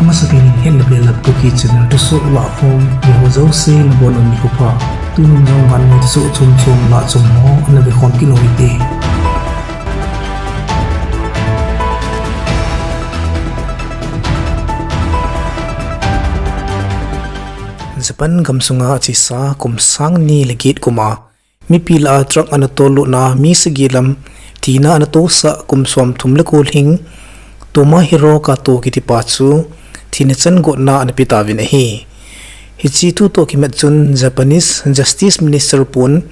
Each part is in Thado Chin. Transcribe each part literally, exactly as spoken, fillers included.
Amasapen in Hetna Belap Kuki channel thusoh lahkhom veho jouse nabonun nikho pha. Tunin jong vannoi thusoh chomchom lah chom ho ana vekhom kit u hite. Japan gamsunga achesa kum sang ni le get kuma mipi lah a truck ana tollutna mi sagi lam thina ana tosah kum somthum le ko lhing Tomohiro Kato kitipa chu thina chan gotna ana pe tauvin ahi. Hiche thu toh kimat chun Japanese Justice Minister pun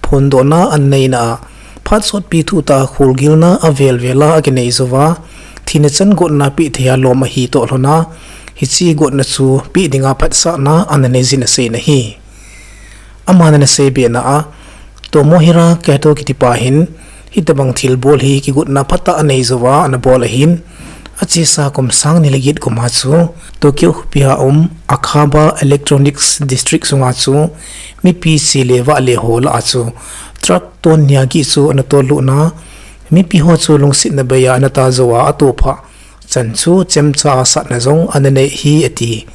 phondohna ana neina a, phat sotpi thuhtah a kholgilna avel vel a akinei jouva, thina chan gotna peh thei a lom ahi toh lhona, hiche gotna chu peh dinga phatsahna ana neijin asei in ahi. Aman ana seibena a, Tomohiro Kato kitipa hin hitobang thilbol hi kigotna phatah anei jouva ana bol ahin, achesa kum sang ni le get kuma chu Tokyo khopia um Akaba Electronics District sunga chu mipi chele vahle ho lah a chu truck ton nia get chu ana tollutna, mipi ho chu lungsetna beiya ana ta jouva atophah chan chu chemcha a satna jong ana nei ahi ati.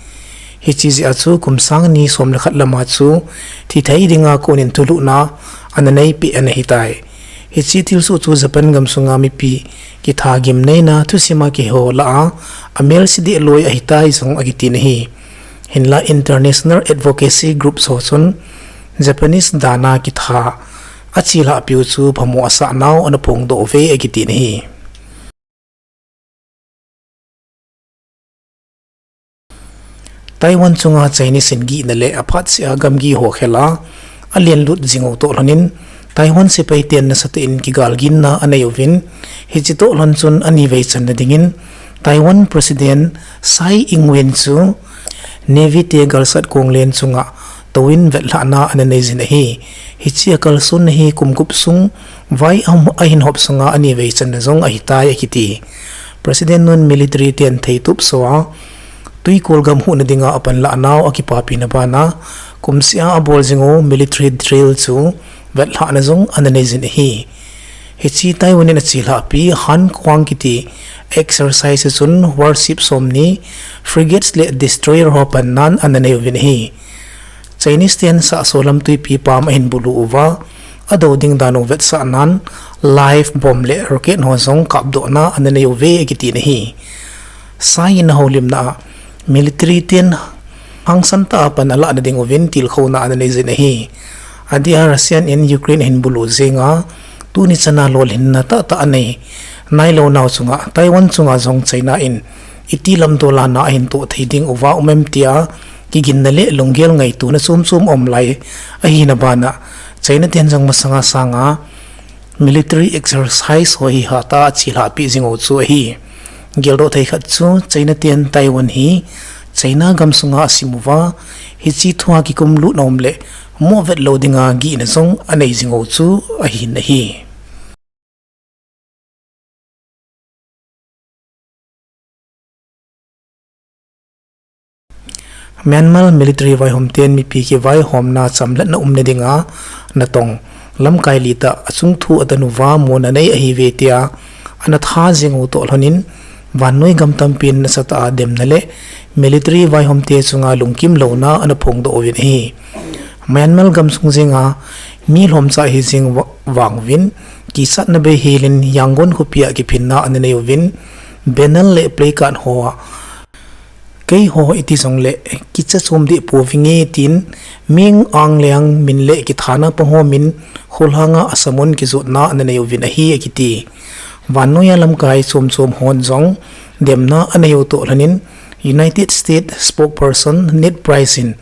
Hiche jeh a chu kum sang ni som le khat lama chu thithei dinga konin thulhuhna ana neipeh ana hitai. Hiche thilsoh chu Japan gamsunga mipi kitha gimneina thusima kihe ho lah a, amelse deh loi ahitai jong akitin ahi. Hinla International Advocacy Groups ho chun Japanese dana kitha achelhahpiu chu phamo asah nau ana phongdoh uve akitin ahi. Taiwan chunga Chinese in gihna le aphatseh a gamgi ho khel a alenlut jing u toh lhonin, Taiwan sepaiten nasatah in kigalginna anei uvin, hiche toh lhon chun anivei channa dingin Taiwan President Tsai Ing-wen chu Navy te galsat konglen chunga touvin vetlhahna ana neijin ahi. Hiche a kalsonna hi kum gup sung vai ahin hop sunga anivei channa jong ahitai akiti. President nun military ten theitup soh a twikol gam huhna dinga apanlah nau akipapina bana, kumseh a abol jing u military drill chu vetlhahna jong ana neijin ahi. Hiche Taiwan in achelhahpi Hankuang kiti exercise a chun warship somni, frigates le destroyer ho pannan ana nei uvin ahi. Chinese ten Sahso lam twipi pam ahin bulu uva, adou ding dan u vetsahnan live bomb le rocket ho jong kapdohna ana nei uve akitin ahi. Tsai in ahoulimna a military ten hangsan tah a pan alahna ding uvin tilkhouna ana neijin ahi. Adeh a Russian in Ukraine ahin bulu jenga, tuni chana lolhinna tahtah anei nailou nau chunga Taiwan chunga jong China in iti lamdol a na ahin toh thei ding uva um em tia kiginna le lunggel ngaitona chomchom aum lai ahina bana, China ten jong masanga sanga military exercise ho hi hatah a achelhahpi jing u chu ahi. Geldoh thei khat chu China ten Taiwan hi China gamsunga asim uva, hiche thua kikumlutna um le moh vetlou dinga gihna jong anei jing u chu ahin ahi. Myanmar military vaihom ten mipi kivaihomna chamlhatna umna dinga natong lamkai li tah achung thu atan uva mona nei ahiuve tia ana tha jing u toh lhonin, vannoi gam tampin nasatah a demna le military vaihom te chunga lungkim louna ana phongdoh uvin ahi. Myanmar gamsung jenga mi lhomcha hijing vang uvin, kichatna bei helin Yangon khopia kiphinna ana nei uvin, banner le placard hoa keiho iti jongle kicha chom deh pouvinge tin, Min Aung Hlaing min le kithana pang ho min kholhanga asamon kijotna ana nei uvin ahi akiti. Vannoiya lamkai chomchom hon jong demna anei u toh lhonin, United States spokesperson Ned Price in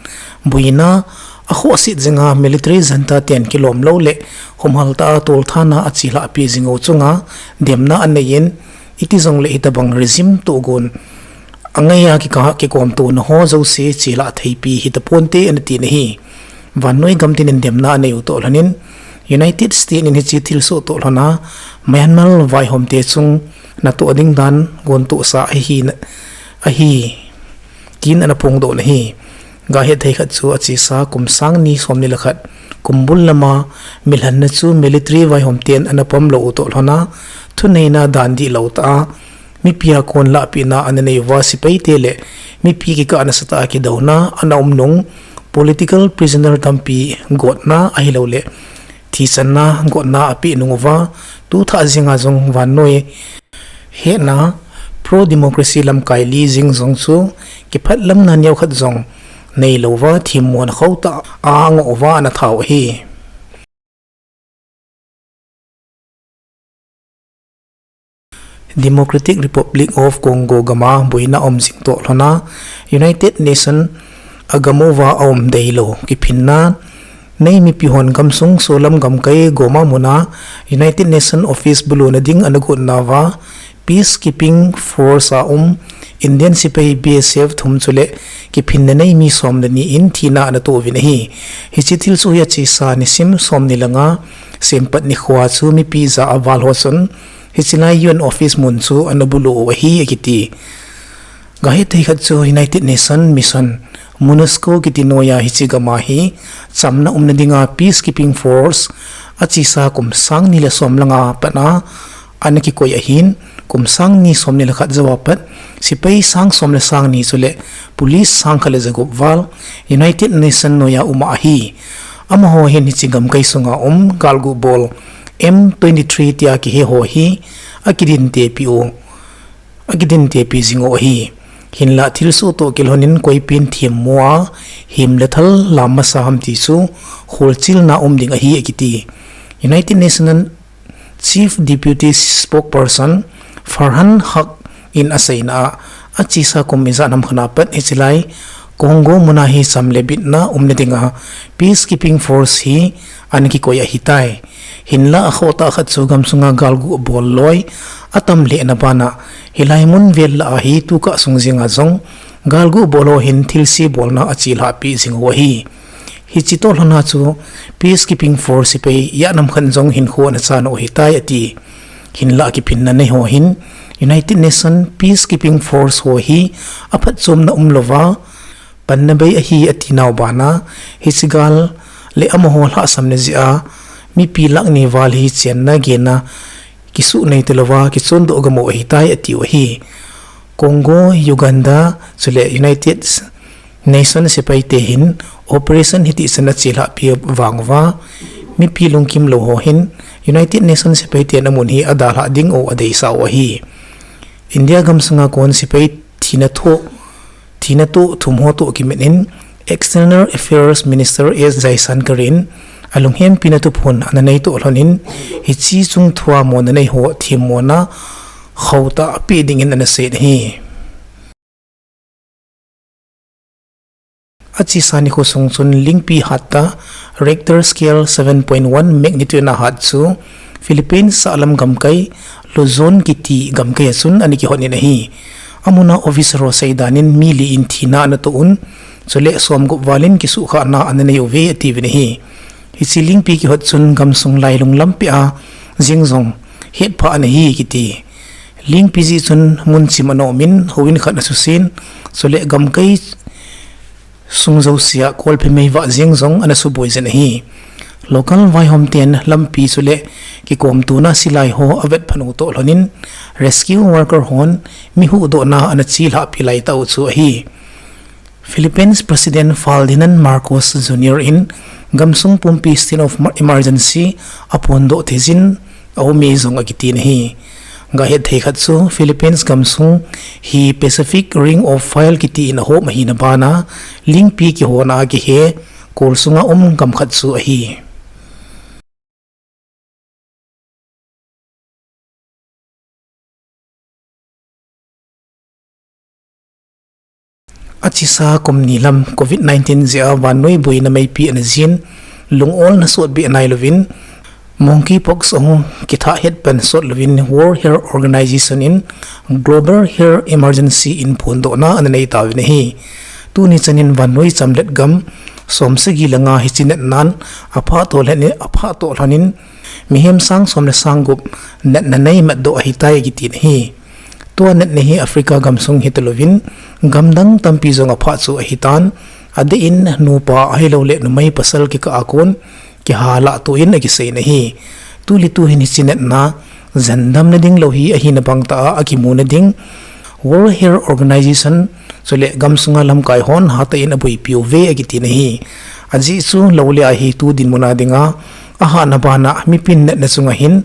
boina akhohset jenga military junta ten kilom lou le humhal tah a tolthana achelhahpi jing u chunga demna anei in, iti jongle hitobang regime tohgon angaiya kika kikomtona ho jouse chelhah theipi hitaponte ana tin ahi. Vannoi gam ten in demna anei u toh lhonin, United States in hiche thilsoh toh lhona Myanmar vaihom te chung natoh ding dan gontohsa ahi, ahi tin ana phongdoh in ahi. Gahet thei khat chu achesa kum sang ni somni le khat kumbul lama milhanna chu military vaihom ten ana pom lou u toh lhona, thuneina dan dihlou tah a mipi a kon lahpehna ana nei uva, sepai te le mipi kikah nasatah a kidouna ana um nung, political prisoner tampi gotna ahilouleh thichanna gotna apeh nung uva, tu thah jenga jong vannoi hetna pro-democracy lamkai li jing jong chu kiphatlamna neokhat jong neilouva, themmona khotah a angoh uva ana thau ahi. Democratic Republic of Congo gama boina um jing toh lhona United Nation a gam uva aum deilou kiphinna nei mipi hon gamsung solam gamkai Goma muna United Nation Office buluna ding ana gotnauva, Peacekeeping Force a um Indian sepai B S F thum chule kiphinna nei mi somle ni in thina ana toh uvin ahi. Hiche thilsoh hi achesa nisim somni le nga Sempat nikhoa chu mipi ja a val ho chun hiche lai U N office mun chu ana bulu u ahi akiti. Gahet thei khat chu United Nation Mission MONUSCO kiti noiya hiche gama hi chamna umna dinga Peacekeeping Force achesa kum sang ni le som le nga a pat a ana kikoi ahin, kum sang ni som ni le khat jouva pat sepai sang som le sang ni chule police sang khat le jagup val United Nation noiya um ahi. Amaho hin hiche gamkai sunga um galgu bol M twenty-three tia kihe ho hi akidin tepi u akidin tepi jing u ahi. Hinlah thilsoh toh kilhonin koipen themmo a hem le thal lam masa ham ti chu kholchilna um ding ahi akiti. United Nations Chief Deputy Spokesperson Farhan Haq in aseina a, achesa kum ijat ham khat a pat hiche lai Congo muna hi cham le bitna umna dinga Peacekeeping Force hi ana kikoi ahitai. Hinlah akhotah khat chu gamsunga galgu bol loi atam lhehna bana hilai mun vel lah a hi tukah sung jenga jong galgu bol ho hin thilse bolna achelhah pi jing u ahi. Hiche toh lhona chu Peacekeeping Force sepai ijat ham khat jong hinkho ana chan u ahitai ati. Hinlah kiphinna nei ho hin United Nation Peacekeeping Force ho hi aphatchomna umlouva panna bei ahi ati nau bana, hiche gal le amaho lhahsamna jeh a mipi lakh ni val hi chenna genna kisuh nei talouva kichondoh gam u ahitai atiu ahi. Congo, Uganda chule United Nation sepai te hin operation hiti chan achelhah pi vang uva mipi lungkim lou ho hin United Nation sepai ten amun hi adalhah ding u adeisah u ahi. India gamsunga kon sepai thina thoh thina toh thum ho toh kimat in External Affairs Minister S Jaishankar in alunghempina thuphon ana nei toh lhonin hiche chungthua mona nei ho themmona khotah ape dingin ana seiyin ahi. Achesa nikho sung chun lingpi hatta Richter scale seven point one magnitude na hat chu Philippines sahlam gamkai Luzon kiti gamkai a chun ana kihot in ahi. Amuna officer ho seidan in mi li in thina ana toh un, chule somgup val in kisuhkhahna ana nei uve atiuvin ahi. Hiche lingpi kihot chun gamsung lailung lampi a jing jong hetphah ana hi kiti. Lingpi jeh chun mun chim ana um in houin khat ana susen, chule gamkai sung jousea kolphe meivah jeng jong ana suboi jin ahi. Local vaihom ten lampi chule kikomtona silai ho avetphat u toh lhonin rescue worker hon mi huhdohna ana chelhah pi laitah u chu ahi. Philippines President Ferdinand Marcos Junior in gamsung pumpi state of emergency aphondoh thei jin aume jong akitin ahi. Gahet thei khat chu Philippines gamsung hi Pacific Ring of Fire kiti in ahom ahina bana lingpi kihona kihe kol sunga um gam khat chu ahi. Achesa kum ni lam covid nineteen jeh a vannoi boina meipi ana jin, lungolna sotbeh nailouvin, monkeypox ahung kithah hetpan sot louvin World Health Organization in Global Health Emergency in phondohna ana nei tauvin ahi. Tuni chanin vannoi chamlet gam somsagi le nga hiche natnan aphah toh lhonin, aphah toh lhonin mihem sang som le sang gup natna nei matdoh ahitai akitin ahi. Tua natna hi Africa gamsung hitalouvin, gamdang tampi jong aphah chu ahitan, adeh in nupa ahilouleh numei pasal kikah a kon kihalahtoh in akiseiyin ahi. Tule tuhin hiche natna jendamna ding lou hi ahina bangtah a akimuna ding World Health Organization chule gamsunga lamkai hon hatah in aboipiuve akiti ahi. Ajeh chu lou le ahi tu dinmuna dinga ahatna bana mipin natna chunga hin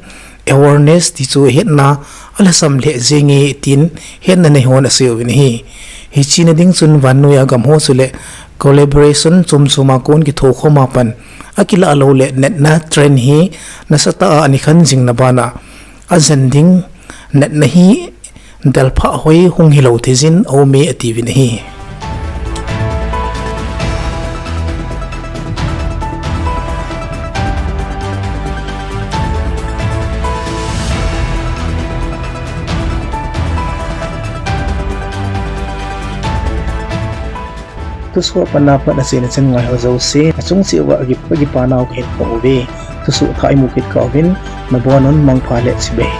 awareness ti chu hetna alhasam lheh jenge tin hetna nei hon aseiuvin ahi. Hiche na ding chun vannoiya gamho chule collaboration chomchoma kon kithokhoma pan akilah lou le natna trend hi nasatah a anikhan jingna bana ajen ding natna hi delphah hoi hung hilou theijin aume atiuvin ahi. Thusoh panna pat achaina chan ngaiho jouse achung cheh uva akipa nau kahin phong uve. Thusoh thah imu kit kah uvin, nabonun mangpha le chibai.